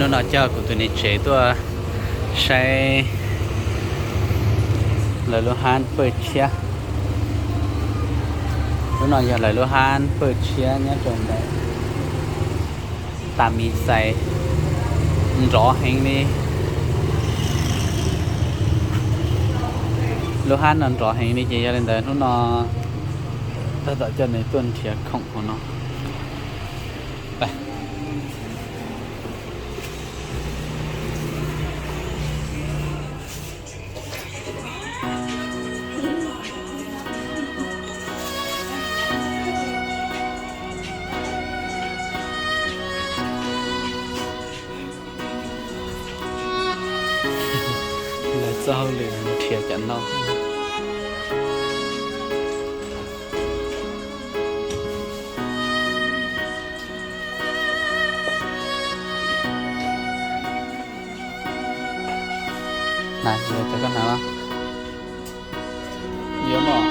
Hnub no coj kuv tus niam tsev tuaj saib lawv lub hab pawj tshiab. Lub no yog lawv lub hab pawj tshiab nyob rau ntawm tas mi xais, nrov heev li. Lub hab no nrov heev li ces yog li ntawd hnub no tab tom coj nws tuaj nrhiav khoom hauv no. Lawv txoj hauj lwm nrhiav cov no. Hnav, yuav cov koj hnav los? Yuav mas.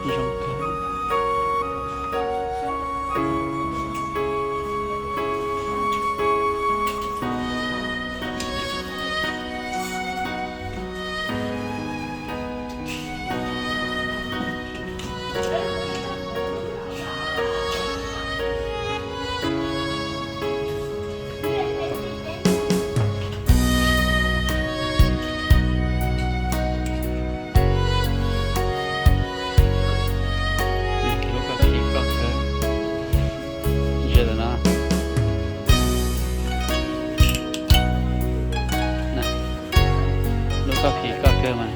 Zoo kawg. Lub koj phim koj kawg. Ze ntawm no. Lub koj phim koj kawg mas.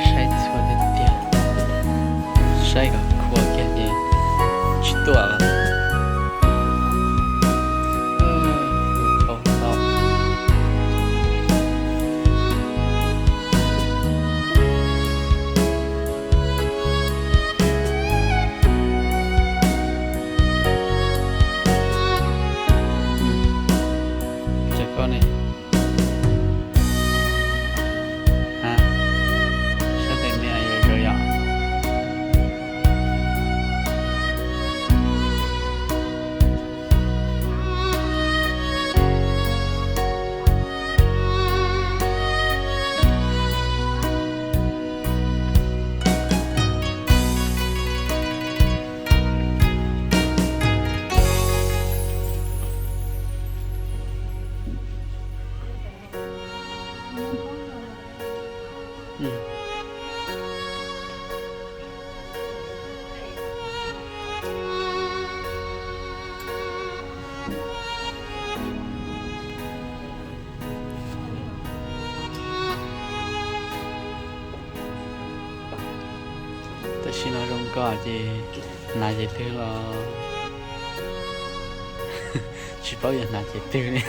Saib txhua tiag tiag, saib kom khuav kiag ces tsis tuaj lawm. Ces koj ne, sab tes me yuav zaws yom. Tam sim no zoo koj ces hnav ces twg los tsis paub yuav hnav ces twg li.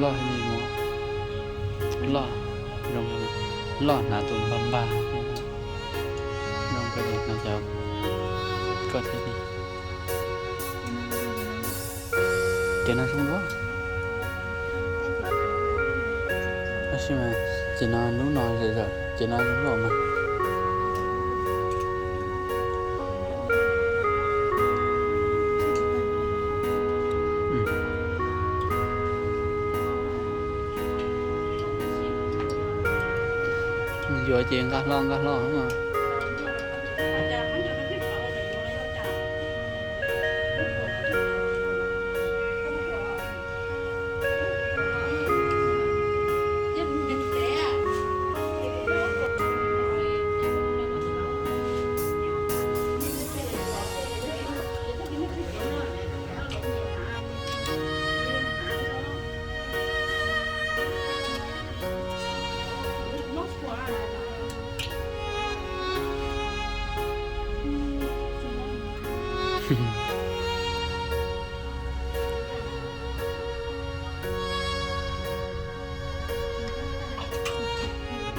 Loj li mus, loj, zoo, loj hnav tus npag npag, zoo kawg li hnav cov koj thiab li. Ces no zoo dua. Tab sis mas ces no lub no zam zawm ces no zoo dua mas. Yuav ces nqa hlo nqa hlo mas.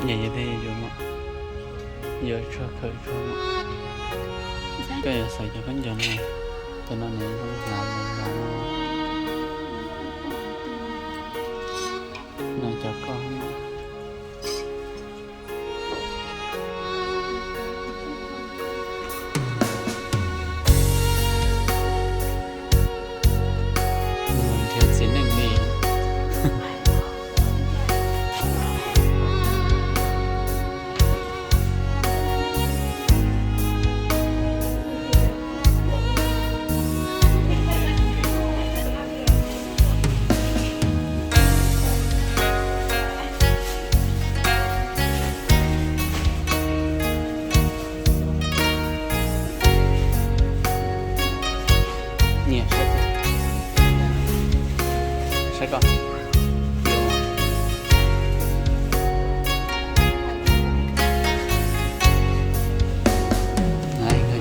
Nyiam yog tej yuav, yuav tshuaj khaws tshuaj. Koj yuav xav cov khaub ncaws no, cov no nws zoo hnyav mus no. No cov koj. Nrhiav txiv neej li. Nyiam saib, saib koj.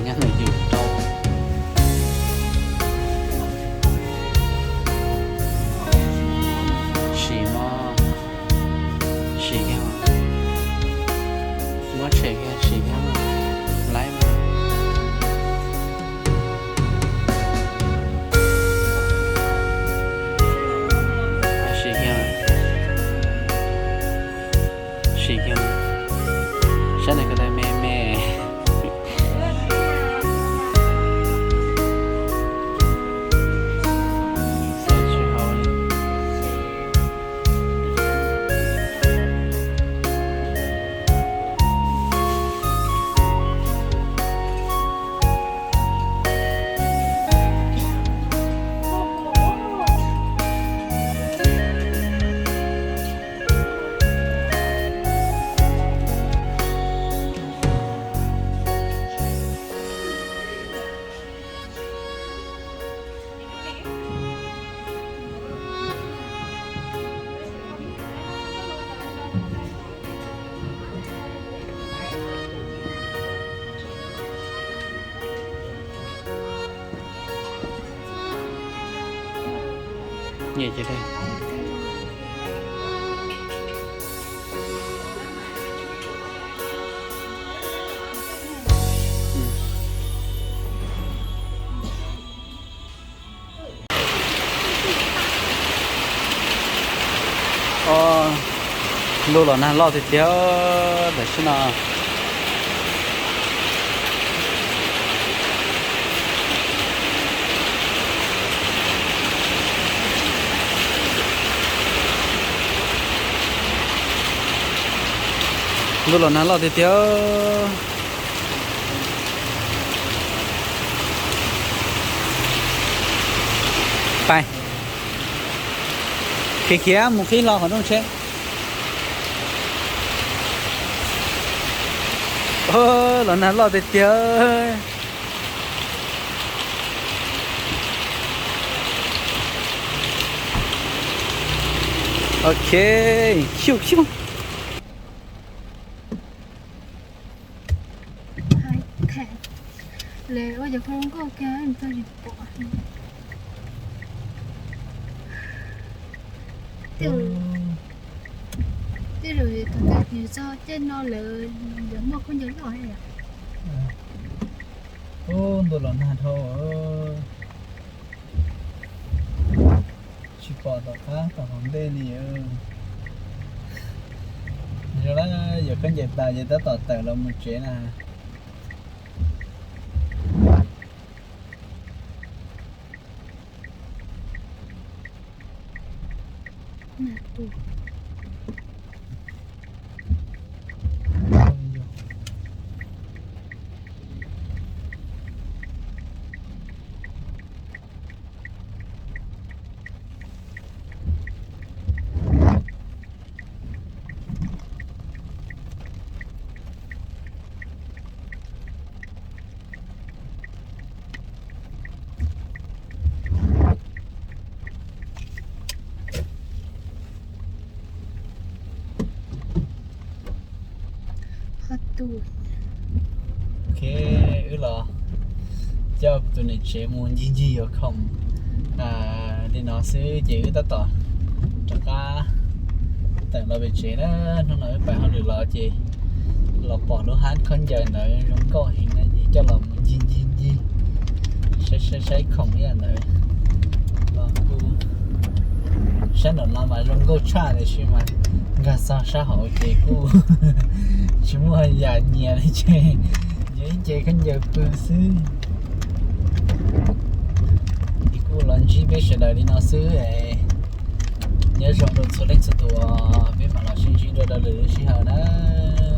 Nyob ntawm yus rau. Sim no, sim kiag, muab tshem kiag sim kiag, laib mas. Sim kiag, sim kiag, saib nws ko taw me me. Nyiam ces thiaj. Ntuj los nag loj tiag tiag tam sim no. Ntuj los nag loj tiag tiag. Pais, khiav khiav mus qhib hlo qhov rooj tsheb. Los nag loj tiag tiag. Ok, xyuj xyuj. Lawv ua cov khoo nkauj kiag txog tsis pom. Tej zaum tus twg nws txog caij no lawv yuav muaj khaub ncaws loj. Ub, ntuj los nag dhau. Tsis pom tom qab tom hauv ntej li. Zoo lawm, yuav khaub ncaws tas ces tab tom tawm los mus tsev na. Ok, wb los coj tus niam tsev mus ncig ncig yuav khoom li no xwb ces wb tab tom rov qab tawm los pem tsev na. Hnub no wb pais hauj lwm los ces los pom lub hab khaub ncaws ntawd zoo nkauj heev na ces coj los mus ncig ncig ncig, saib saib saib khoom ib yam ntawd. Los kuj sab nraum no mas zoo nkauj tshaj tiam sis mas nkag txog sab hauv ces kuj tsis muaj yam nyias li ces nyias ib ce khaub ncaws pw xwb. Ces kuj los ntsib peb sawv daws li no xwb es nyob zoo rau txhua leej txhua tus, peb mam los sib ntsib dua rau lwm lub sij hawm na.